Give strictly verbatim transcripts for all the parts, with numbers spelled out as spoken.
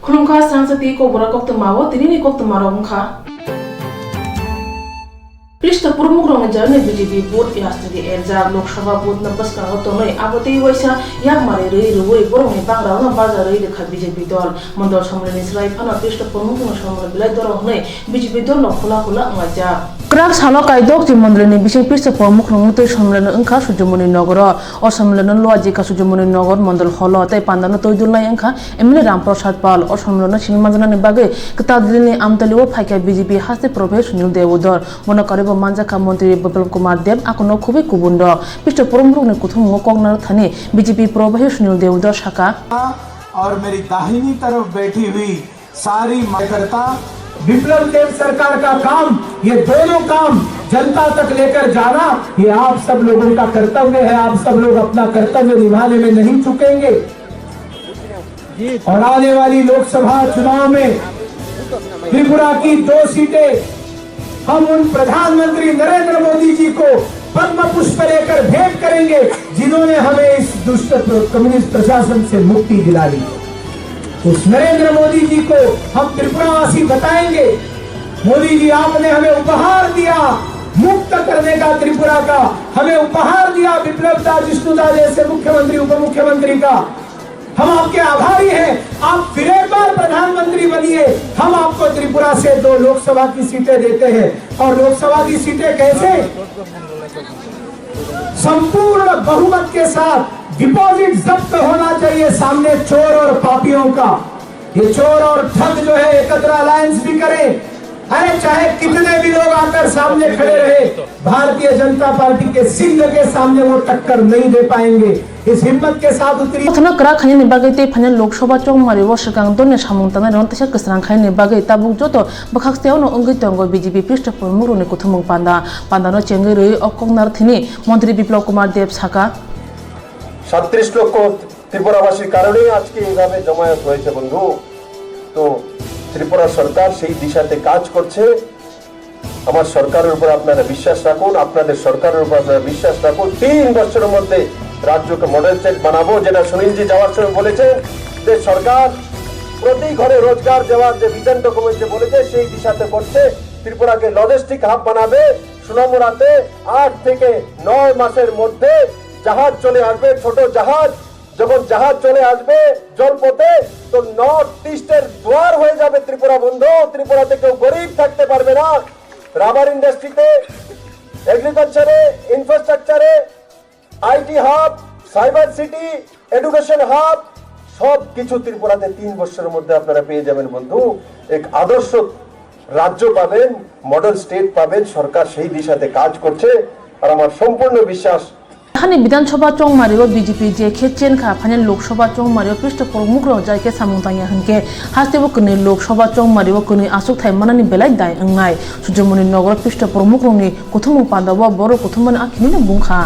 Khulumkha, srangsa tei kokborok koktwma o tinini koktwma rok wngkha. Prista purmuk rokni jarni B J P vote yastri erjak, Lok Sabha vote no bwskango tonwi abo tei waisa yakmari rwi rwui borokni bangrao no baja rwi rwkha B J P dol. Mondol Somleni swlai phano Prista purmuk rokni somleni belai doro hwnwi B J P dol no khula khula wnglaijak. Kwrak salo kaidok chi mondolni bising Prista purmuk rokni twi somleni wngkha Sujumuni nogoro. O somleno Loajika Sujumoni Nogor Mondol Holo tei pandano twi dulnai wngkha M L A Ram Prasad Pal. O somleno simi manjaknani bagwi kwtal Delhi ni Amtali o phaikha B J P haste Professor Sunil Deodar. Bono karwi bo manjakha Montri Biplab Kumar Deb, akono khubui kubun rok. Pisto purumrokni kuthumungo kok narwk thani B J P Professor Sunil Deodar sakha. और मेरी दाहिनी तरफ बैठी हुई सारी कार्यकर्ता, विप्लव देव सरकार का काम, ये दोनों काम जनता तक लेकर जाना, ये आप सब लोगों का कर्तव्य है। आप सब लोग अपना कर्तव्य निभाने में नहीं चूकेंगे। और आने वाली लोकसभा चुनाव में त्रिपुरा की दो सीटें हम उन प्रधानमंत्री नरेंद्र मोदी जी को पद्म पुष्प लेकर भेंट करेंगे, जिन्होंने हमें इस दुष्ट प्र-, कम्युनिस्ट प्रशासन से मुक्ति दिलाई। उस नरेंद्र मोदी जी को हम त्रिपुरावासी बताएंगे, मोदी जी, आपने हमें उपहार दिया मुक्त करने का त्रिपुरा का, हमें उपहार दिया विप्लव दा, जिष्णु दा जैसे मुख्यमंत्री, उप मुख्यमंत्री का। हम आपके आभारी हैं। आप फिर एक बार प्रधानमंत्री बनिए, हम आपको त्रिपुरा से दो लोकसभा की सीटें देते हैं। और लोकसभा की सीटें कैसे? संपूर्ण बहुमत के साथ। डिपॉजिट जब्त होना चाहिए सामने चोर और पापियों का। ये चोर और ठग जो है एकत्र अलायंस भी करें, अरे चाहे कितने भी लोग आकर सामने खड़े रहे, भारतीय जनता पार्टी के सिंह के सामने वो टक्कर नहीं दे पाएंगे। इस हिम्मत के साथ उतरी। Kothoma kwrak khainani bagwi tei phainai Lok Sabha chongmari o swkang dolni samung tangnai rok teisa kwsrang khainani bagwi tabuk joto bwkhak teiwano wngwi tongo B J P Prista purmuk rokni kuthumung panda. Pandano chengwi rwi o kok narwk thani Montri Biplab Kumar Deb sakha. সাতত্রিশ লক্ষ ত্রিপুরাবাসীর কারণেই আজকে এইভাবে জমায়েত হয়েছে বন্ধু। তো ত্রিপুরা সরকার সেই দিশাতে কাজ করছে। আমার সরকারের উপর আপনারা বিশ্বাস রাখুন, আপনাদের সরকারের উপর আপনারা বিশ্বাস রাখুন। তিন বছরের মধ্যে রাজ্যকে মডেল স্টেট বানাবো, যেটা সুনীলজি যাওয়ার সময় বলেছেন যে সরকার প্রতি ঘরে রোজগার দেওয়ার যে ভিশন ডকুমেন্ট যে বলেছে সেই দিশাতে করছে। ত্রিপুরাকে লজিস্টিক হাব বানাবে। সোনামুড়াতে আট থেকে নয় মাসের মধ্যে জাহাজ চলে আসবে, ছোট জাহাজ। যখন জাহাজ চলে আসবে জলপথে, তো নর্থ ইস্টের দুয়ার হয়ে যাবে ত্রিপুরা বন্ধু। ত্রিপুরাতে কেউ গরিব থাকতে পারবে না। রাবার ইন্ডাস্ট্রিতে, এগ্রিকালচারে, ইনফ্রাস্ট্রাকচারে, IT hub, cyber city, education hub, সব কিছু ত্রিপুরাতে তিন বছরের মধ্যে আপনারা পেয়ে যাবেন বন্ধু। এক আদর্শ রাজ্য পাবেন, মডেল স্টেট পাবেন। সরকার সেই দিশাতে কাজ করছে, আর আমার সম্পূর্ণ বিশ্বাস। Hani Bidhan Sabha chongmari o B J P je khe chen kha, phainai Lok Sabha chongmari o Prista purmuk rok jai khe samung tangya hinkhe, hasteo kwnwi Lok Sabha chongmari o kwnwi aswk thai manani belai dai wngnai. Sujamoni nogoro Prista purmuk rokni kuthumung panda o borok kuthumani a khinino bung kha.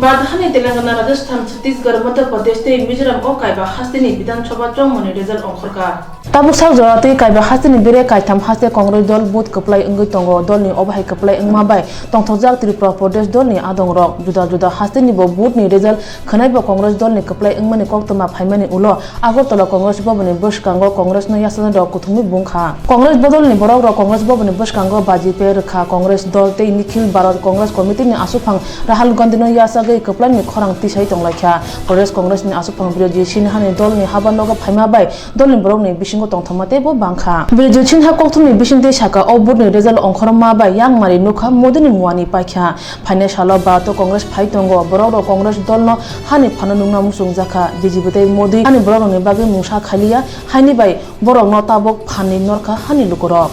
Bad hani Telangana, Rajasthan, Chhattisgarh, Madhya Pradesh tei Mizoram o kaiba hasteni Bidhan Sabha chongmani result ongkhorkha. Tabuk sak jora tei kaiba hasteni bere kaitham haste Congress dol vote kwplai wngwi tongo. Dolni obo hai kwplai wngma bai tongthokjak Tripura Pradesh dolni adongrok. Juda juda hasteni bo vote ni result khwnai bo Congress dolni kwplai wngmani koktwma phaimani ulo Agartala Congress Bhavan ni bwskango Congress no yachaknai rok kuthumwi bung kha. Congress bodolni borok rok Congress Bhavan ni bwskango baji pe rwkha. Congress dol tei Nikhil Bharat Congress Committee ni aswkphang Rahul Gandhi no yachagwi kwplai ni khorang tisai tonglaikha. Pradesh Congress ni aswkphang Birojit Sinha ni dolni haba nogo phaima bai dolni borokni bisingo tongthokma teibo bang kha. Birojit Sinha kokthumni bisingtwi saka, o vote ni result ongkhorma bai yakmari nukha Modi ni muani paikha. Phainai salo Bharat o Congress phai tongo, borok rok Congress dol no hani phano nukna muchungjak kha. B J P tei Modi hani borok rokni bagwi mungsa khailiya, haini bai borok no tabuk phan ni norkha hani lukurok.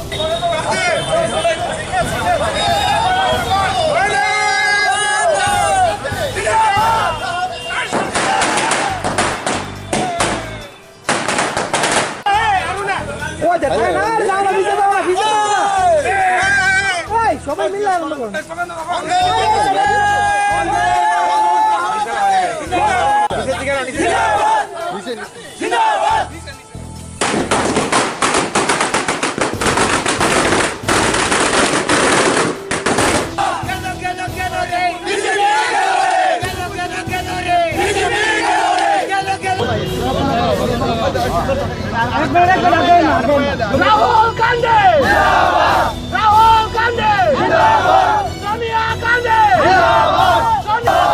ওই, দেখ, ভাই, না, না, না, ভিজে দাও না, ভিজে দাও না। ওই, সবাই মিলে আরম্ভ করো। রাহুল গান্ধী! রাহুল গান্ধী! সোনিয়া গান্ধী! সোনিয়া!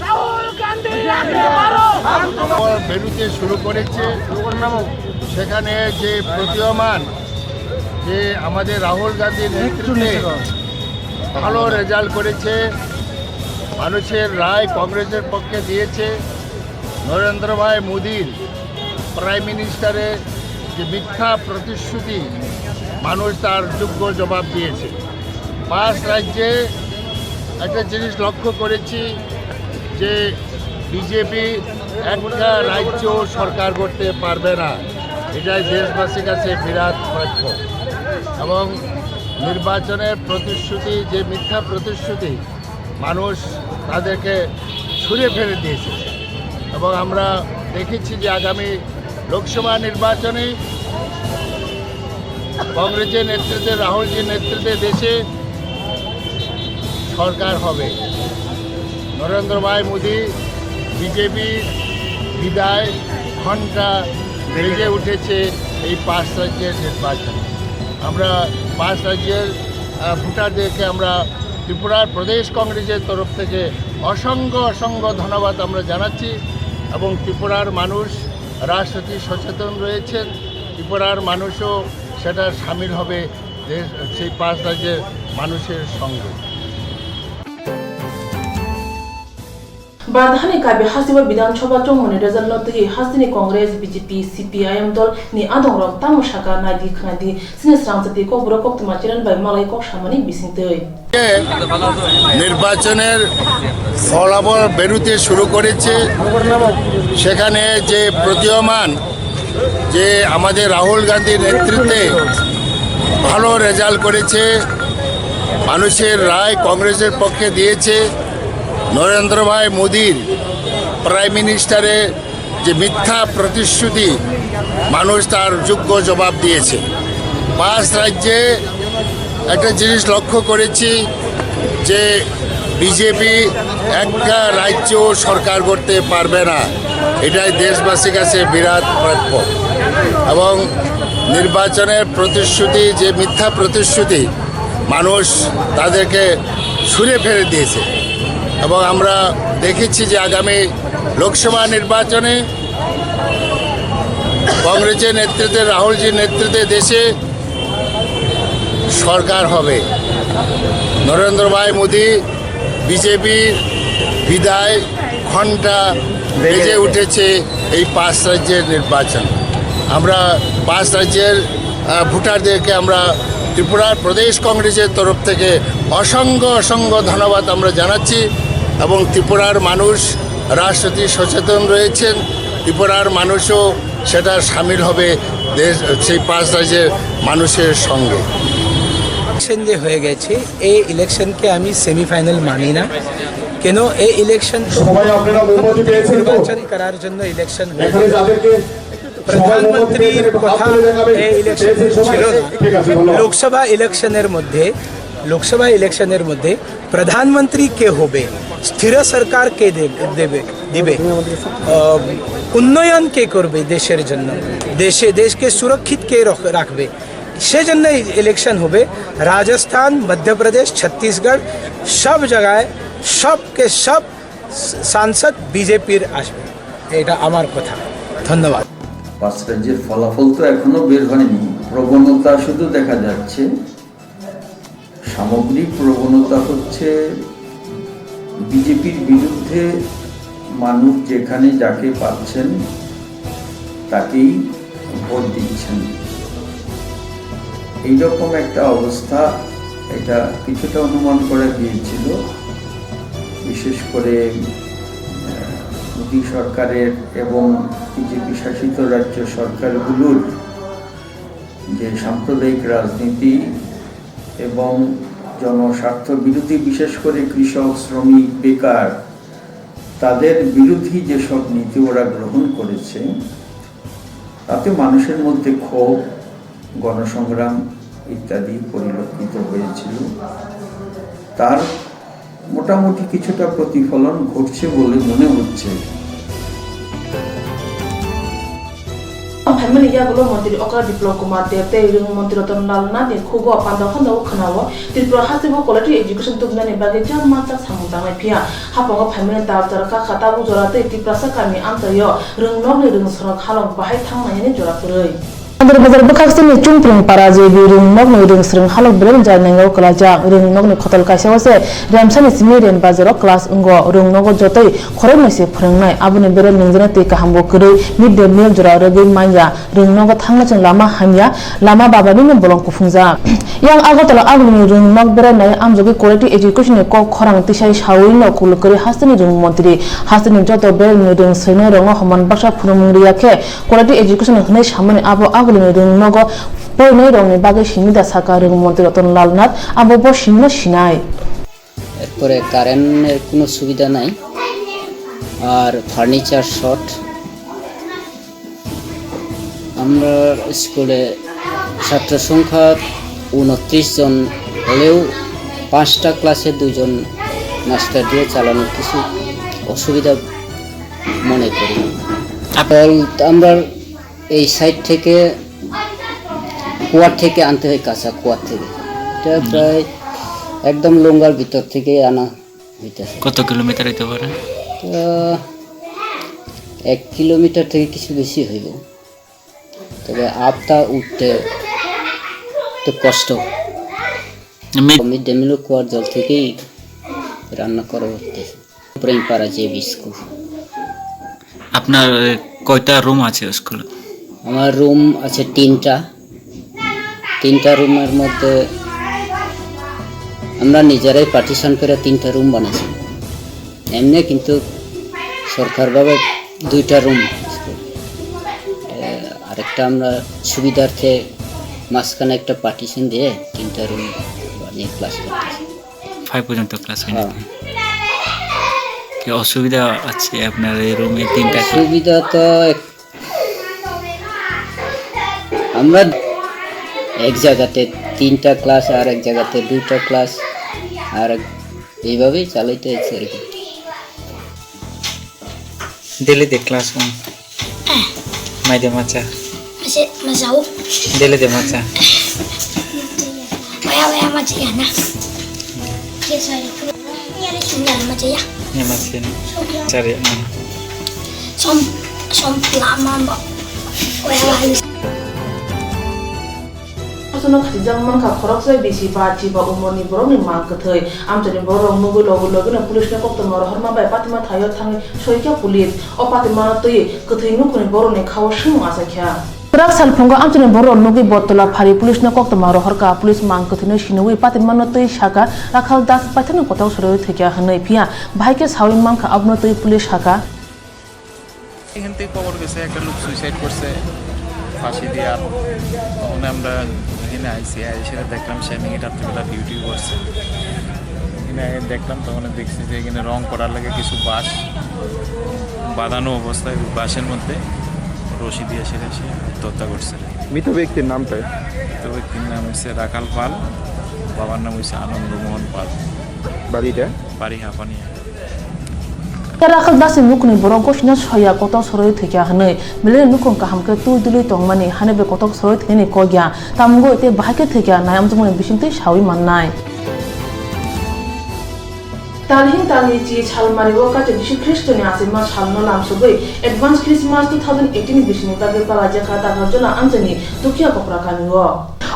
রাহুল গান্ধী আগে বারো! বেরোতে শুরু করেছে, সেখানে যে প্রতীয়মান যে আমাদের রাহুল গান্ধীর নেতৃত্বে ভালো রেজাল্ট করেছে, মানুষের রায় কংগ্রেসের পক্ষে দিয়েছে। নরেন্দ্র ভাই মোদীর প্রাইম মিনিস্টারের যে মিথ্যা প্রতিশ্রুতি, মানুষ তার যোগ্য জবাব দিয়েছে। পাঁচ রাজ্যে একটা জিনিস লক্ষ্য করেছি যে বিজেপি একটা রাজ্য সরকার করতে পারবে না, এটাই দেশবাসীর কাছে বিরাট প্রাপ্য। এবং নির্বাচনের প্রতিশ্রুতি, যে মিথ্যা প্রতিশ্রুতি, মানুষ তাদেরকে ছুঁড়ে ফেলে দিয়েছে। এবং আমরা দেখেছি যে আগামী লোকসভা নির্বাচনে কংগ্রেসের নেতৃত্বে, রাহুলজির নেতৃত্বে দেশে সরকার হবে। নরেন্দ্র ভাই মোদী, বিজেপির বিদায় ঘণ্টা বেজে উঠেছে এই পাঁচ রাজ্যের নির্বাচনে। আমরা পাঁচ রাজ্যের, আহ, ভোটারদেরকে আমরা ত্রিপুরার প্রদেশ কংগ্রেসের তরফ থেকে অসংখ্য অসংখ্য ধন্যবাদ আমরা জানাচ্ছি। এবং ত্রিপুরার মানুষ রাজনীতি সচেতন রয়েছেন, ত্রিপুরার মানুষও সেটা সামিল হবে দেশ, সেই পাঁচ রাজ্যের মানুষের সঙ্গে। Bardhani Kabi hasteo Bidhan Sabha chongmani result no twi hasteni Congress, B J P, C P I M dol ni adongrok tamo saka naidi khnaidi sini srangchati kokborok koktwma channel bai malai kok samani bisingtwi. নির্বাচনের ফলাফল বেরোতে শুরু করেছে, সেখানে যে প্রতীয়মান যে আমাদের রাহুল গান্ধীর নেতৃত্বে ভালো রেজাল্ট করেছে, মানুষের রায় কংগ্রেসের পক্ষে দিয়েছে, নরেন্দ্র ভাই মোদীর প্রাইম মিনিস্টারের যে মিথ্যা প্রতিশ্রুতি, মানুষ তার যোগ্য জবাব দিয়েছে। পাঁচ রাজ্যে একটা জিনিস লক্ষ্য করেছি যে বিজেপি একটা রাজ্য সরকার করতে পারবে না, এটাই দেশবাসীর কাছে বিরাট প্রাপ্য। এবং নির্বাচনের প্রতিশ্রুতি, যে মিথ্যা প্রতিশ্রুতি, মানুষ তাদেরকে ছুঁড়ে ফেলে দিয়েছে। এবং আমরা দেখেছি যে আগামী লোকসভা নির্বাচনে কংগ্রেসের নেতৃত্বে, রাহুলজির নেতৃত্বে দেশে সরকার হবে। নরেন্দ্র ভাই মোদী, বিজেপির বিদায় ঘণ্টা বেজে উঠেছে এই পাঁচ রাজ্যের নির্বাচন। আমরা পাঁচ রাজ্যের, আহ, ভোটারদেরকে আমরা ত্রিপুরার প্রদেশ কংগ্রেসের তরফ থেকে অসংখ্য অসংখ্য ধন্যবাদ আমরা জানাচ্ছি। এবং ত্রিপুরার মানুষ রাজনীতি সচেতন রয়েছেন, ত্রিপুরার মানুষও সেটা সামিল হবে দেশ, সেই পাঁচ রাজ্যের মানুষের সঙ্গে। ইলেকশন যে হয়ে গেছে, এই ইলেকশনকে আমি সেমিফাইনাল মানি না। কেন এই ইলেকশন সবাই আপনারা মোমবাতি পেয়েছেন তো? নির্বাচন করার জন্য ইলেকশন হয়ে এখানে গেছে। যাদেরকে সবাই মোমবাতি প্রধানমন্ত্রীর পেয়েছেন, একটু হাত কথা তুলে দেখাবেন। এই ইলেকশন পেয়েছেন সবাই? ছিল না। ঠিক আছে, ধন্যবাদ। লোকসভা ইলেকশনের মধ্যে, লোকসভা ইলেকশনের মধ্যে প্রধানমন্ত্রী কে হবে, স্থির সরকার কে দে-, দেবে, দিবে, আহ, উন্নয়ন কে করবে দেশের জন্য, দেশে, দেশকে সুরক্ষিত কে রখ-, রাখবে, সেজন্য এই ইলেকশন হবে। রাজস্থান, মধ্যপ্রদেশ, ছত্তিশগড়, সব জায়গায়, সবকে সব সাংসদ বিজেপির আসবে, এটা আমার কথা। ধন্যবাদ। পাঁচ রাজ্যের ফলাফল তো এখনো বের হয়নি, প্রবণতা শুধু দেখা যাচ্ছে। সামগ্রিক প্রবণতা হচ্ছে বিজেপির বিরুদ্ধে মানুষ যেখানে যাকে পাচ্ছেন, তাকেই ভোট দিচ্ছেন। এইরকম একটা অবস্থা, এটা কিছুটা অনুমান করা গিয়েছিল। বিশেষ করে, আহ, মোদী সরকারের এবং বিজেপি শাসিত রাজ্য সরকারগুলোর যে সাম্প্রদায়িক রাজনীতি এবং জনস্বার্থ বিরোধী, বিশেষ করে কৃষক, শ্রমিক, বেকার, তাদের বিরোধী যেসব নীতি ওরা গ্রহণ করেছে, তাতে মানুষের মধ্যে ক্ষোভ, গণসংগ্রাম ইত্যাদি পরিলক্ষিত হয়েছিল। তার মোটামুটি কিছুটা প্রতিফলন ঘটছে বলে মনে হচ্ছে। Phaimani yagulo Montri Okra Biplab Kumar Deb tei Rwng Montri Ratan Lal Nath ni khugo pandao khandao khwnao Tripura hasteo quality education tubunani bagwi jemma chak samung tangnai phiya haphango phaimani tal jora kakha tabuk jora tei Tiprasa kami amchaio rwng nokni rwng swrwng halok bahai thangnai hwnwi jora kwrwi. Andur bazar bwkhak sini Chungpring para J B rwng nokni rwng swrwng halok belai jai nango kwlaijak. Rwng nokni khotol kaisa o se Remsani simi Ren bazaro class wngo. Rwng nogo jotoi khoroknwi se phwrwngnai. Aboni bere nwngjani twi kaham bo kwrwi mid day meal jora rwgwi manya. Rwng nogo thangna chwng lama hamya, lama babani no bolong kuphungjak. Yang Agartala agulini rwng nok berai nai amjogwi quality education ni kok khorang tisai sawi no kuluk kwrwi hasteni rwng montri. Hasteni joto bereng ni rwng swinai rok no homan baksa phunukmung riya khe quality education hwnwi samani abo agulini rwng nogo porinai rok ni bagwi simi da saka rwng montri Ratan Lal Nath abo bo simi no sinai. এরপরে কারেন্টের কোনো সুবিধা নাই, আর furniture short. আমরা স্কুলে ছাত্র সংখ্যা ঊনত্রিশ জন হলেও পাঁচটা ক্লাসে দুজন মাস্টার দিয়ে চালানোর কিছু অসুবিধা মনে করি। আপ- আমরা এই সাইড থেকে কুয়ার থেকে আনতে হয়, কাঁচা কুয়ার থেকে। এটা হুম। প্রায় একদম লুঙ্গার ভিতর থেকে আনা হইতেছে। কত কিলোমিটার হইতে পারে? তো এক কিলোমিটার থেকে কিছু বেশি হইব, তবে আপটা উঠতে একটু কষ্ট। মি- মিড ডে মিল কুয়ার জল থেকেই রান্না করা হইতেছে। প্রেমপাড়া জে বি স্কুল। আপনার, এ, কয়টা রুম আছে স্কুলে? আমার রুম আছে তিনটা। তিনটা রুমের মধ্যে আমরা নিজেরাই পার্টিশন করে তিনটা রুম বানাইছি। এমনি কিন্তু সরকারভাবে দুইটা রুম স্কুল। এ, আরেকটা আমরা সুবিধার্থে মাঝখানে একটা পার্টিশন দিয়ে তিনটা রুম বানিয়ে ক্লাস করতেছি। ফাইভ পর্যন্ত ক্লাস হয় হ্যাঁ। নাকি? কি অসুবিধা আছে আপনার এই রুমে তিনটা ক্লাস? সুবিধা তো এক-, আমরা এক জায়গাতে তিনটা ক্লাস আর এক জায়গাতে দুইটা ক্লাস আর এক-, এইভাবেই চালাইতে হচ্ছে আর কি। Daily de class ung. Mai de macha. Mase, masao. Daily de macha. Waya, waya, macha ya na. Ke sorry. Ya, ni sum ya, macha ya. Ya macha ni. Sorry, mm. Som, som lama ba. Waya, waya. Kosono khachijak mankha khoroksa bisi ba chiba umorni borokni mang kwthwi. Amchaini borok nugwi logi logino police-no koktwma rohorma bai patima thaio thangwi soikha police. O patimano twi kwthwi nukhungni borokni khao swngmung achaikha. Kwrak salphungo amchaini borok nugwi Bottola phari police-no koktwma rohorkha. Police mang kwthwino siniwi patimano twi sakha, Rakhal Das paithakni kotok sorowi thwikha hwnwi, phiya bahai khe sawi mankha, abono twi police sakha. এখান থেকে খবর গেছে একটা লোক সুইসাইড করছে ফাঁসি দিয়ে। আর তখন আমরা এখানে আইসি, এসে দেখলাম সে নাকি রাত্রিবেলা ডিউটি করছে। এখানে দেখলাম, তখন দেখছি যে এখানে রং করার লাগে কিছু বাঁশ বাঁধানো অবস্থায় ওই বাঁশের মধ্যে রশি দিয়ে সেটা সে আত্মহত্যা করছে। মৃত ব্যক্তির নামটা? মৃত ব্যক্তির নাম হচ্ছে রাখাল পাল, বাবার নাম হচ্ছে আনন্দ মোহন পাল। বাড়িটা? বাড়ি Hapania. Rakhal Dasni nukhungni borok gosino soya kotok sorowi thwikha hwnwi, belai nukhung kaham khe twi dwlwi tongmani, hani bai kotok sorowi thwinani kok ya, tamo wngwi tei bahai khe thwikha, nai amjokmani bisingtwi sawi mannai. Talhing talni chi salmari o kaisa Jisu Khristoni achima salno lamsogwi Advance Christmas two thousand eighteen bisingni bagwi balaijak kha Dakarjala amchaini Dukhiya Kokra kamio.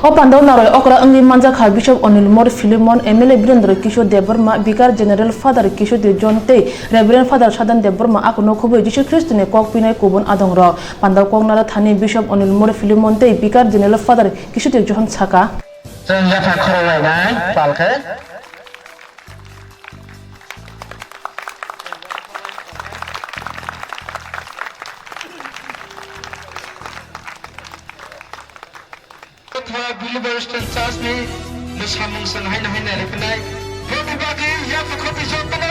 O pandao naroi okra wngwi manjakha Bishop Anil Mor Philemon, M L A Birendra Kishore Debbarma, Vicar General Father Kishore John tei Reverend Father Sadan Debbarma, akono khobwi Jisu Khristoni kok pinai kubun adongrok. Pandao kok naro thani Bishop Anil Mor Philemon tei Vicar General Father Kishore John saka. Chwng yapha khoroknai palkhe. Kotha Believer Western Church ni mwsamung chwng haino haino ripinai. Boni bagwi yapha khoti jotono,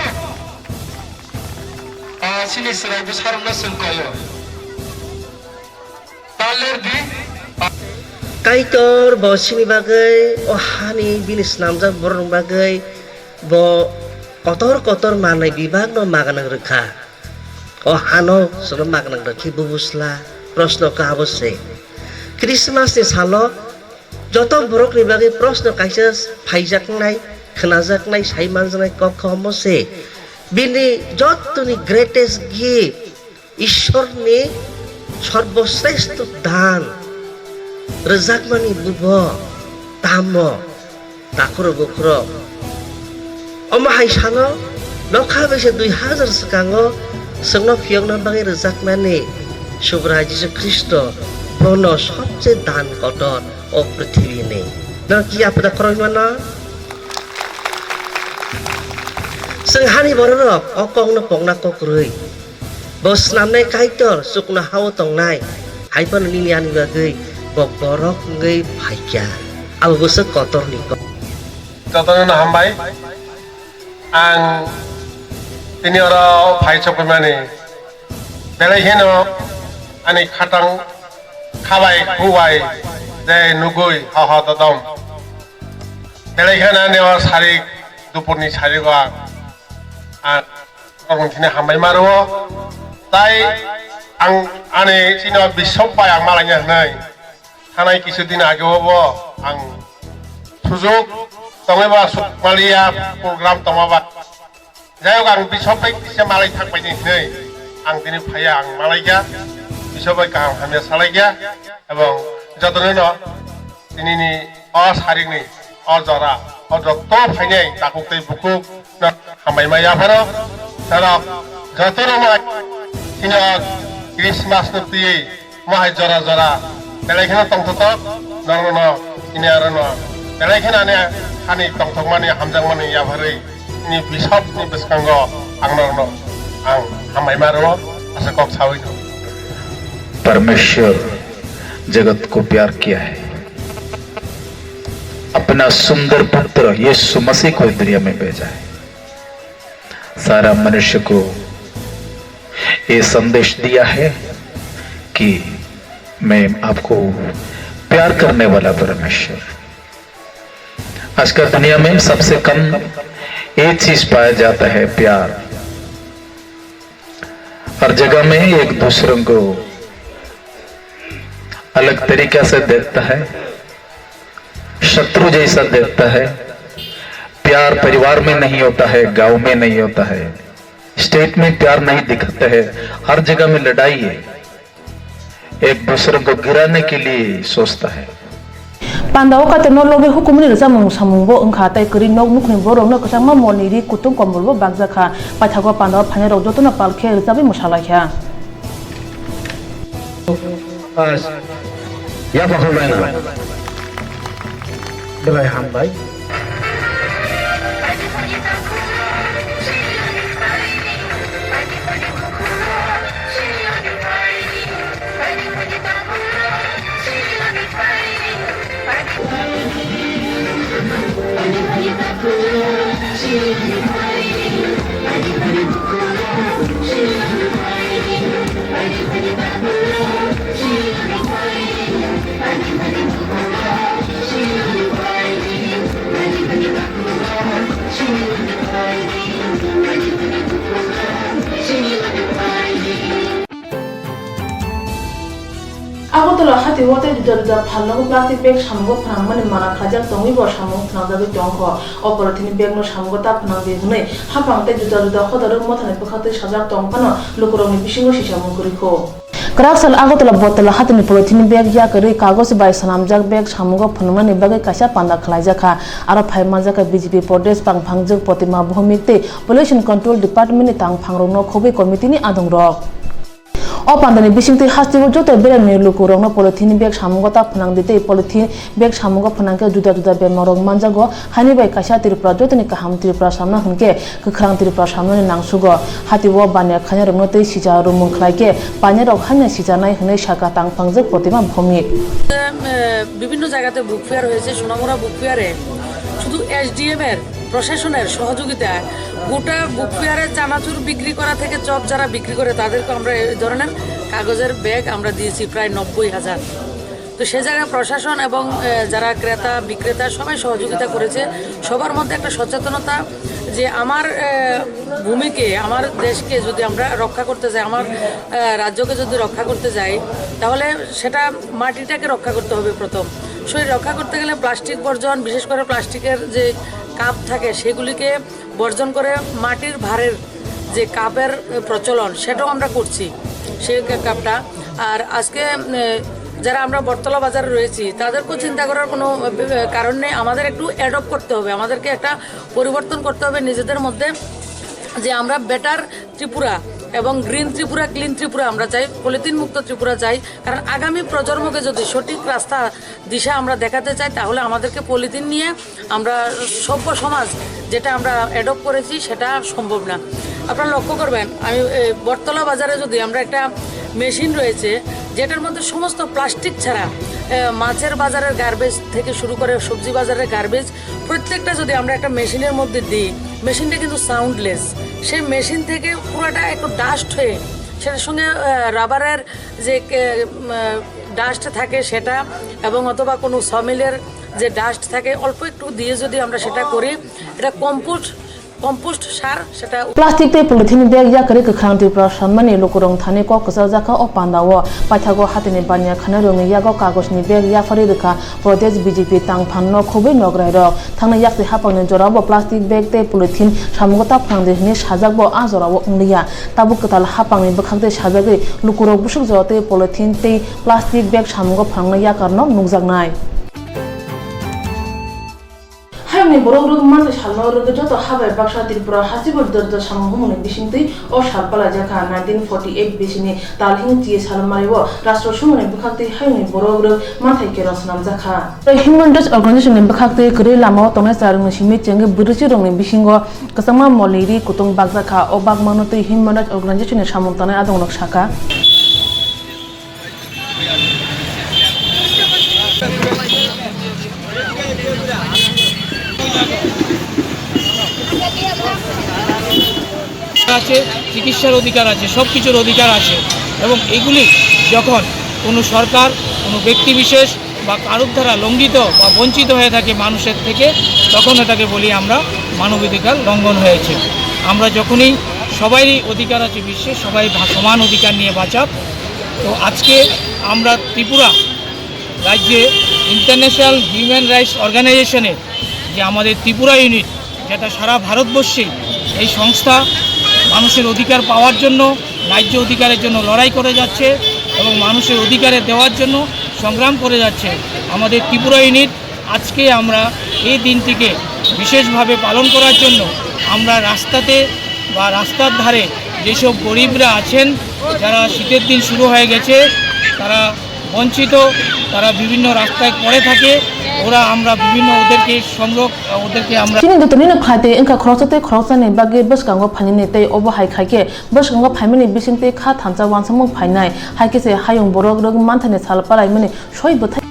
ah, chini chwrai bwsarokno chwng koi-o. Taler di. Kaitor bo chini bagwi o hani bini snamjak borokni bagwi bo kotor kotor manwi bibakno magnang rwkha. O hano chwngno magnang rwkhe bubusla, Proshno kha abo se. Christmas ni salo joto borok ni bagwi proshno kaisa phaijaknai, khwnajaknai, sai manjaknai kok kha omo se. Bini jotoni greatest gift, Ishwar ni sorboshreshto dan, rwjakmani bubo tamo? Takhurok bukhurok. Omo hai sano nokha bai se dui hazar swkango chwngno phiyokna bagwi rwjakmani Subrai Jisu Khristo bono sobse dan kotor o prithibi ni. Nang ki apda khoroi mano? Chwng hani bororok o kokno pokna kokrwi. Bo snamnai Kaitor chukno hao tongnai, hai phano nini ani bagwi bo borok wngwi phaikha. Abo bwswk kotorni kok. Jotono no hambai. Ang tini oro phai sokphaimani belai kheno ani khatang khabai hubai je nugui ho ho dodom. Belai kheno ani o sarik dupurni sarigo ang, ang Norok thini hambai ma rwo. Tai ang ani chini o Bishop bai ang malaina hwnwi thanai kisu din age o bo ang sujuk tongwi ba suk maliya program tongma ba. Jai hok ang Bishop bai kisa malai thang bai ni hwnwi ang tini phaiya ang malaikha. Bishop bai kaham hamya salaikha ebong jotono no Tinini o sarikni o jora o jotto phainai takhuk tei bukhuk no hambai ma yapharo norok jotono mai tini o Christmas no twiwi mohai jora jora belai kheno tongthotok norokno tini aro no belai kheno ani hani tongthokmani hamjakmani yapharwi ni Bishop ni bwskango ang norokno ang hambai ma rwo asa kok sawi no. परमेश्वर जगत को प्यार किया है, अपना सुंदर पुत्र यीशु मसीह को इस दुनिया में भेजा है। सारा मनुष्य को ये संदेश दिया है कि मैं आपको प्यार करने वाला परमेश्वर। आजकल दुनिया में सबसे कम एक चीज पाया जाता है, प्यार। हर जगह में एक दूसरों को अलग तरीका से देखता है, शत्रु जैसा देखता है। प्यार परिवार में नहीं होता है, गांव में नहीं होता है, स्टेट में प्यार नहीं दिखाता है, हर जगह में लड़ाई है, एक दूसरों को गिराने के लिए सोचता है। Panda o katorno logwi hukumni rwchapmung samungbo wngkha, tei kwrwi nok nukhungni borokno kwchangma molni ri kutung kombolbo bakjakha. Paithago pandao phainairok jotono pal khe rwchapwi mwsalaikha. Yapha khulumbai no. Belai hambai. Agartala hati o tei juda juda phalnogo plastic bag samungo phnangmani mana khlaijak tongwi bo samung phnangjagwi tongkho. O polythene bagno samungo ta phnangdi hwnwi haphang tei juda juda hodarok mothani bwkhaktwi sajak tong phano lukurokni bisingo sisamung kwrwikho. Kwrak sal Agartala Botala hatini polythene bag yakarwi kagoj bai swnamjak bag samungo phunuknani bagwi kaisa panda khlaijakha. Aro phai manjakha B J P Pradesh bangphangjwk Protima Bhowmik tei Pollution Control Department ni tangphangrokno khobwi committee ni adongrok. O pandani bisingtwi hasteo joto beremni lukurokno polythene bag samungo ta phwnangdi tei polythene bag samungo phwnangkhe juda juda bemarrok manjago. Haini bai kaisa Tripura jotoni kaham Tripura samna hwnkhe kwkhrang Tripura samnani nangsugo. Hatio baniya khainairokno tei sija rumung khlaikhe painairok haino sijanai hwnwi sakha tangphangjwk Protima Bhowmik. এ, বিভিন্ন জায়গাতে book fair হয়েছে, সোনামুড়া বুক ফেয়ারে শুধু এসডিএম এর, প্রশাসনের সহযোগিতায় গোটা বুক ফেয়ারে চানাচুর বিক্রি করা থেকে চপ যারা বিক্রি করে তাদেরকে আমরা এই ধরনের কাগজের ব্যাগ আমরা দিয়েছি প্রায় নব্বই হাজার। তো সে জায়গায় প্রশাসন এবং, এ, যারা ক্রেতা বিক্রেতা সবাই সহযোগিতা করেছে। সবার মধ্যে একটা সচেতনতা যে আমার, এ, ভূমিকে, আমার দেশকে যদি আমরা রক্ষা করতে যাই, আমার, এ, রাজ্যকে যদি রক্ষা করতে যাই, তাহলে সেটা মাটিটাকে রক্ষা করতে হবে প্রথম। সেই রক্ষা করতে গেলে প্লাস্টিক বর্জন, বিশেষ করে প্লাস্টিকের যে কাপ থাকে সেগুলিকে বর্জন করে মাটির ভাঁড়ের যে কাপের প্রচলন, সেটাও আমরা করছি, সেই কা-, কাপটা। আর আজকে, এ, যারা আমরা বটতলা বাজারে রয়েছি, তাদেরকেও চিন্তা করার কোনো, এ, কারণ নেই। আমাদের একটু অ্যাডপ্ট করতে হবে, আমাদেরকে একটা পরিবর্তন করতে হবে নিজেদের মধ্যে, যে আমরা বেটার ত্রিপুরা এবং গ্রিন ত্রিপুরা, ক্লিন ত্রিপুরা আমরা চাই, পলিথিন মুক্ত ত্রিপুরা চাই। কারণ আগামী প্রজন্মকে যদি সঠিক রাস্তা দিশা আমরা দেখাতে চাই, তাহলে আমাদেরকে পলিথিন নিয়ে আমরা সভ্য সমাজ যেটা আমরা অ্যাডপ্ট করেছি, সেটা সম্ভব না। আপনারা লক্ষ্য করবেন, আমি, এ, বটতলা বাজারে যদি আমরা একটা মেশিন রয়েছে, যেটার মধ্যে সমস্ত প্লাস্টিক ছাড়া, এ, মাছের বাজারের গার্বেজ থেকে শুরু করে সবজি বাজারের গার্বেজ, প্রত্যেকটা যদি আমরা একটা মেশিনের মধ্যে দিই, মেশিনটা কিন্তু সাউন্ডলেস। সেই মেশিন থেকে পুরাটা একটু ডাস্ট হয়ে, সেটার সঙ্গে, এ, রাবারের যে, এ, উম, ডাস্ট থাকে সেটা, এবং অথবা কোনো সমিলের যে ডাস্ট থাকে, অল্প একটু দিয়ে যদি আমরা সেটা করি, এটা কম্পোস্ট, কম্পোস্ট সার সেটা। Plastic tei polythene bag yakarwi kwkhrang Tripura sanmani lukurok thani kok kwchajak kha o pandao. Paithago hatini baniya khanai rokni yago kagojni bag yapharwi rwkha Pradesh B J P tangphanno khobwi nograirok. Thangnai yaktwi haphangni jorao bo plastic bag tei polythene samungo ta phrangdi hwnwi sajak bo a jorao wngliya. Tabuk kwtal haphangni bwkhaktwi sajagwi lukurok busuk jorao tei polythene tei plastic bag samungo phrangna yakarno nukjaknai. Hayungni borok rwgwi manthai salno rwgwi joto ha bai baksa Tripura hasibo dwrjak samung humungni bisingtwi o sal palaijak kha. Nineteen forty eight bisini talhing T S Halmari o rastro sumungni bwkhaktwi hayungni borok rwgwi manthai kero swnamjak kha. Human Rights Organization ni bwkhaktwi kwrwi lamao tongnai charwngni simi chengwi bwrwichirokni bisingo kwchangma moli ri kutung bakjak kha. O bakmano twi Human Rights Organization ni samung tangnai adongrok sakha. আছে, চিকিৎসার অধিকার আছে, সব কিছুর অধিকার আছে, এবং এগুলি যখন কোনো সরকার, কোনো ব্যক্তি বিশেষ বা কারোর দ্বারা লঙ্ঘিত বা বঞ্চিত হয়ে থাকে মানুষের থেকে, তখন এটাকে বলি আমরা মানবাধিকার লঙ্ঘন হয়েছে। আমরা যখনই সবারই অধিকার আছে বিশ্বে, সবাই ভা-, সমান অধিকার নিয়ে বাঁচাক। তো আজকে আমরা ত্রিপুরা রাজ্যে ইন্টারন্যাশনাল হিউম্যান রাইটস অর্গানাইজেশনের যে আমাদের ত্রিপুরা ইউনিট, যেটা সারা ভারতবর্ষে এই সংস্থা মানুষের অধিকার পাওয়ার জন্য, ন্যায্য অধিকারের জন্য লড়াই করে যাচ্ছে এবং মানুষের অধিকারে দেওয়ার জন্য সংগ্রাম করে যাচ্ছে। আমাদের ত্রিপুরা ইউনিট আজকে আমরা এই দিনটিকে বিশেষভাবে পালন করার জন্য আমরা রাস্তাতে বা রাস্তার ধারে যেসব গরিবরা আছেন, যারা শীতের দিন শুরু হয়ে গেছে, তারা বঞ্চিত, তারা বিভিন্ন রাস্তায় পড়ে থাকে, ওরা আমরা বিভিন্ন ওদেরকে সংরক-, ওদেরকে আমরা Chini dotonino phaitwi wngkha khoroksa tei khoroksani bagwi bwskango phainani tei obo hai khaikhe bwskango phaimani bisingtwi kha thansa uansukmung phainai, hai khe se hayung borok rwgwi manthani sal palaimani soi bwthai.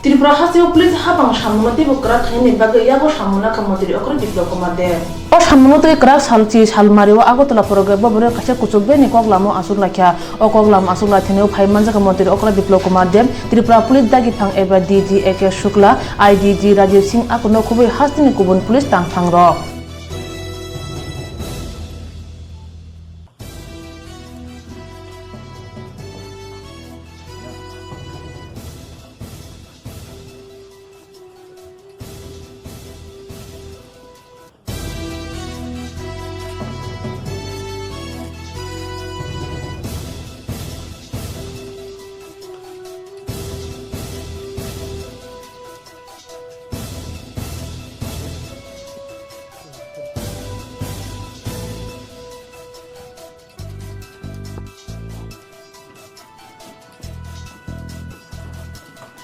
Tripura hasteo police hapang samungno teibo kwrak khainani bagwi yago samung nakha Montri Okra Biplab Kumar Deb. O samungno tei kwrak salchi salmario Agartala phorokgwi boborog kaisa kuchuk bini kok lama aswk laikha. O kok lama aswk laithani phai manjakha Montri Okra Biplab Kumar Deb, Tripura Police dagiphang eba D G A K Shukla, I D G Rajiv Singh, akono khubui hasteni kubun police tangphangrok.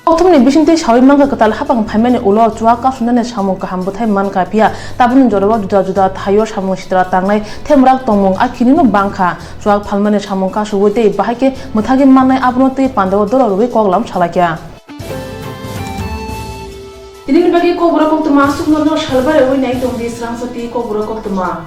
Kokthumni bisingtwi saui mankha kwtal hapang phaimani ulo chuak kapsuknani samung kaham bwthai mankha, phiya tabukni jorao juda juda thaio samung sitra tangnai themrak tongmung a kinino bangkha. Chuak phalmani samung kasugwi tei bahai khe mwthagwi mannai abono twi pandao doro rwui koklam salaikha. Tinini bagwi kokborok koktwma aswkno no salbare ui nai tongdi srangsati kokborok koktwma.